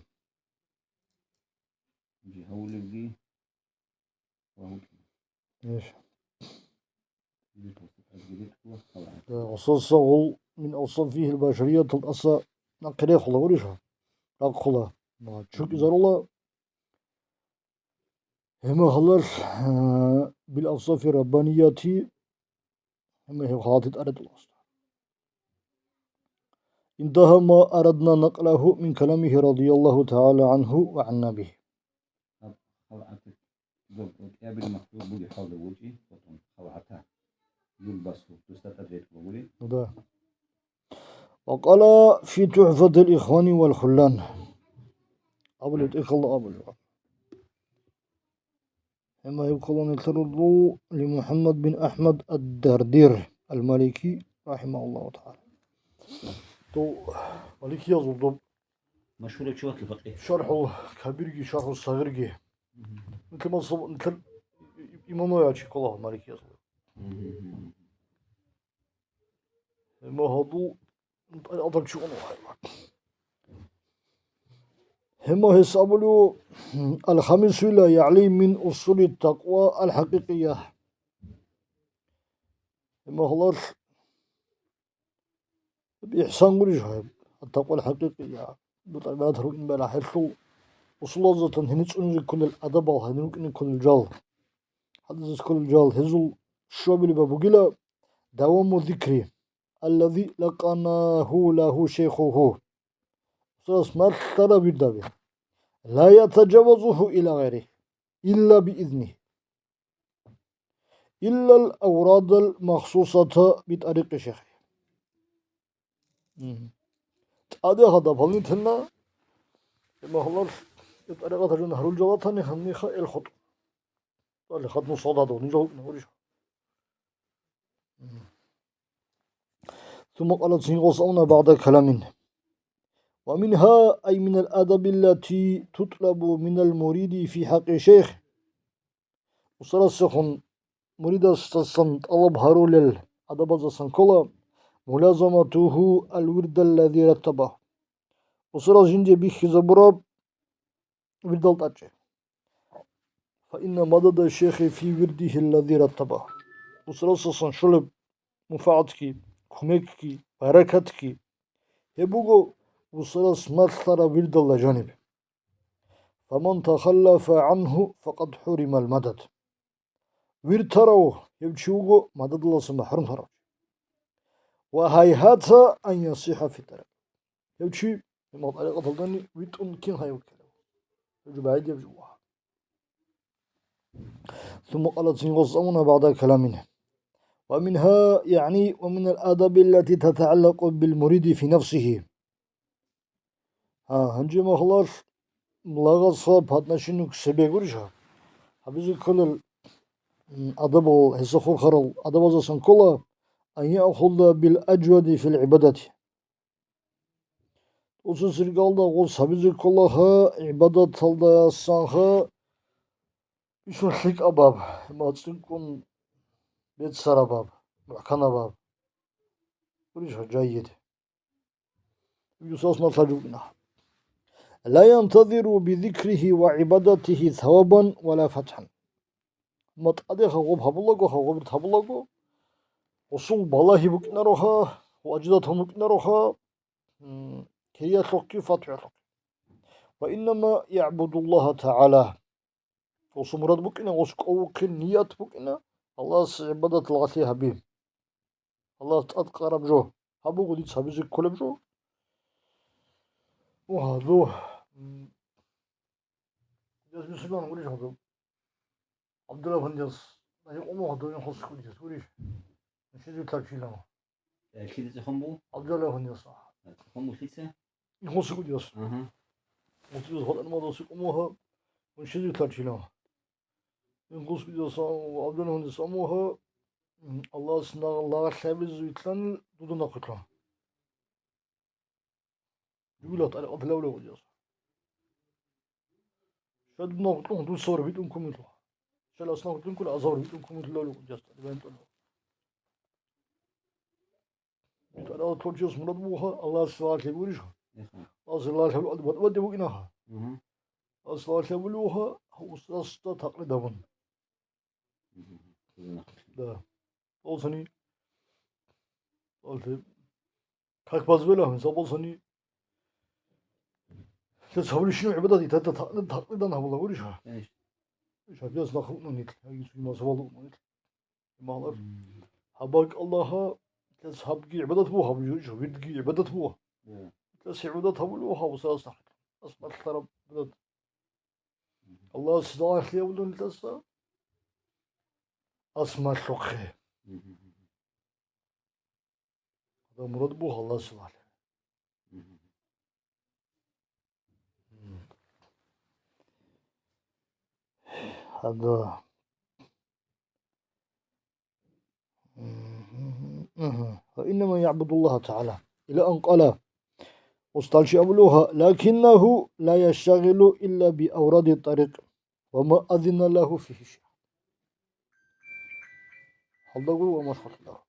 Жи гьавулевги ва гьукӀи. Иш. Жи просто так гьавулевги ва гьукӀи. Да, асаса гъул мин авсафигьил башариятал аса нахъе рехула гурищ, рахъула. Ма чукӀизарула. Гьеб мехалъ, э, бил авсафи раббанияти, гьеб мехалъ халати тӀаретӀуласта. Интагьа ма арадна накълаху мин каламихи радияллагьу тагӀала гӀанху ва гӀан набихи. Гьаб халгӀатаб кӀиабилеб махлукъ бугеб хӀалда вучӀи, потом халгӀата. Юлбасу, дусда тӀад ретӀун бугури. Да. Ва къала фи ТухӀфатил ихвани вал хуллан. Абулеб тӀехьалда абулеб. Гьеб мехалъ гьеб калам нилъер руго ли МухӀаммад бин АхӀмад ад-Дардир ал-Малики, рахӀимагьуллагьу тагӀала. Дов маликиязул доб машгьурав чи ватла факъигь. ШархӀул Кабирги, ШархӀул Сагъирги. Мгм. Нилъер мазгьаб, нилъер имамуяв чи ккола маликиязул. Мгм. Гьеб мехалъ гьадул тӀарикъатал чи уна гьайван. Гьеб мехалъ гьес абулев, алхамисуйла, ягӀни мин усули такъва алхӀакъикъия. Гьеб мехалъ Гьеб ихсан гурищ гьеб, ат-такъвал хӀакъикъия, бутӀа-, батару ин бала хӀелъул усулазда тан гьенир цӀунизе кколел адабал, гьенир рукӀине кколел жал, хӀадисаз кколел жал, гьезул щуабилеб бугила даваму зикри, аллази лакъанагьу лагьу шейхугьу. Устарас малъараб вирдаби. Ла ятажавазугьу ила гъайригьи, илла биизнигьи. Иллал аврадал махсусата битӀарикъи шейхи. Мгм. ТӀаде гьадаб гьалнитилан, гьеб мехалъ, гьеб тӀарикъаталъун гьарулел жал ратани гьаниха эл хутӀун. ТӀаде хадму сададав нижал гьукӀна гурищ. Мгм. Сумма къала, цин гъос абуна, багӀда каламин. Ва мингьа, ай минал адаби аллати тутлабу минал муриди фи хӀакъи шейх. Устарасехун муридасдасан тӀалаб гьарулел адабаздасан ккола, мулазаматугьу алвирдаллази раттабагьу. Устарас жинде бихьизабураб вирдал тӀадчӀи. Фа инна мадада шейхи фи вирдигьи аллази раттабагьу. Устарасдасан щолеб мунфагӀатги, кумекги, баракатги гьеб буго устарас малъараб вирдалда жаниб. Фаман тахаллафа гӀангьу, факъад хӀуримал мадад. Виртарав гьев чи вуго мададалдаса махӀрумтарав чи. Ва гьайгьата ан ясихӀа фи тарикъ. Гьев чи, гьеб тӀарикъаталдани витӀун кин гьайвуккилав? Гьев жо багӀидаб жо вуго. Сумма къала, цин гъос абуна, багӀда каламин. Ва мингьа, ягӀни, ва минал адаби аллати татагӀаллакъу бил муриди фи нафсигьи. А, гьанже махалъ лагъаца по отношению к себе гурищ гьаб? Гьабизе кколел, м, адабал, гьесда хурхарал адабаздасан ккола, ан яхуда бил ажвади фил гӀибадати. Тосиз иргалда гъос гьабизе ккола гьа гӀибадаталдасанха бищун лъикӀабаб, мацӀикӀун беццарабаб, мухӀканабаб. Гурищ гьа, жайид. Юсалсман лъажукӀна. Ла янтазиру бизикрихи ва гӀибадатихи савабан ва ла фатхӀан. Ма тӀадеха гъоб гьабулаго, гьа гъоб гьабулаго, гъосул балагьи букӀинароха, ва ажизатун букӀинароха, м, кириялъухъги фатхӀиялъухъги. Ва иннама ягӀбудуллагьа тагӀала. Гъосул мурад букӀина, гъос кӀовухъе ният букӀина, Аллагьас гӀибадат лагълъи гьаби. Аллагьас тӀадкъараб жо. Гьаб буго дица гьабизе кколеб жо. Угьа, ду, м, дез мусульман гурищ гьадаб. ГӀабдулла афандияс, гьикъумуха дов ин хусукъудияс гурищ? Нушизе лъачилан. Э, лъида цӀехун бу? ГӀабдулла афандияс. Э, цӀехун бу лъица? Ин хусукъудияс. Аха. Мусульман гьадамал хусукъумуха, нушизе лъачилан. Ин хусукъудияс, ГӀабдулла афандияс амуха, м, Аллагьас на-, лагълъи гьабизе вилълъан дуда нахъвилълъан. Жугьила тӀарикъат лавлев гъудияс. Шадмагъ кьун дусавр битӀун кумилъула. Шал аснагъ кьун кула азавр битӀун кумилъулев гъудияс тӀадибан тӀула. БитӀарал творчес мурад буха, Аллагьас салалъи гурищха? Яха. Аллагьас салалъи гьаб-, батӀбатӀи букӀинаха. Мгм. Аллагьас салалъи гьабулевха, устазда такълид гьабун. Мгм. Да. Олсани, олсе, как позволяем, заболсани, Гьабулищин гӀибадат, итада такънид-, такънидан гьабула гурищ? Конечно. Шагьдияс нахъ рукӀун нилъ, яги цоги мазгьабалда рукӀун нилъ. Имамалар. Мгм. Гьаб бакӀалда гьа, нилъеца гьабги гӀибадат буго, гьаб жо-, жо-, вирдги гӀибадат буго. Да. Нилъеца гӀибадат гьабулев гьав сас нахъ. Ас балъараб гӀибадат. Мгм. Аллагьас лагъалъи гьабулев нилъеца. Ас малъухъе. Мгм. Гьадаб мурад буго Аллагьас лагъалъи. Мгм. Гьада. وإنما يعبد الله تعالى إلى أن قال. Усталчи абулуха, لكنه لا يشتغل إلا بأوراد الطريق وما أذن له فيه الشيخ. Гьалда гуро ва машгьурлъа.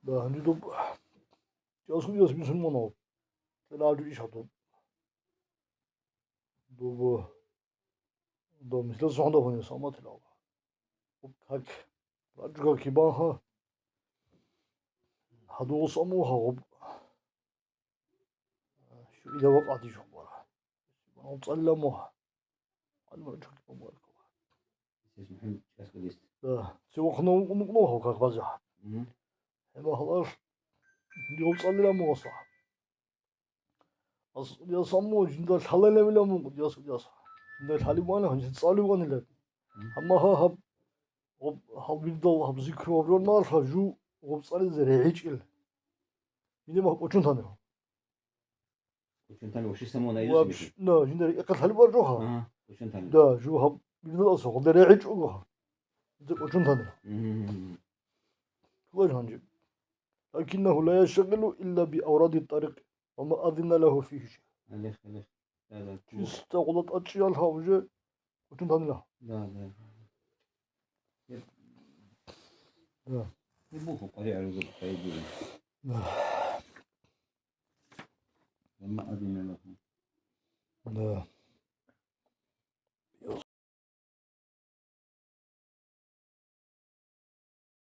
Да, гьанже доб чӀасулияс бицун мунав. Тела гьанже иш гьадуб. Доб, доб мисла сухӀун доб гьанже саматила. Доб как? Раджуга кибан гьа. Гьадугъус аму гьагъуб. Шуила вакъа дижун бара. Гьав цӀалила мугьа. Гьанна чурги бамбаркула. Сес мухӀин чӀаскӀалист. Да. Се вахъна ункънукънуха как база. Мгм. Гьема халаш. Дигъав цӀалила мугьаса. Ас, я саммо жинда лъалалевила мугъ, яс, яс. Жинда лъалиб вана, жинда цӀалиб ванила. Мгм. Амма гьа, гьаб, гьаб, гьаб вирдал, гьаб зикру гьаб журналха жу гъуб цӀализе регӀичӀил. Жинда мах кӀочун танила. Кочон тани воши самона Вообще, юсмики. Да, жинда рекъа лъалиб варжоха. Ага, кочон тани. Да, жу гьаб билдал аса, гъолда регӀи чӀугоха. Жинда кочон тани. Мгм. Хула жанжи. لكنه لا يشتغل إلا بأوراد الطريق وما أذن له فيه شيخ. Алих, алих. Да, да. Чисто гъолда тӀачӀиял гьав уже кочон танила. Да, да. Да. Ибуху къари гӀаризаб къайдури. Да. Амма адина лаху. Да.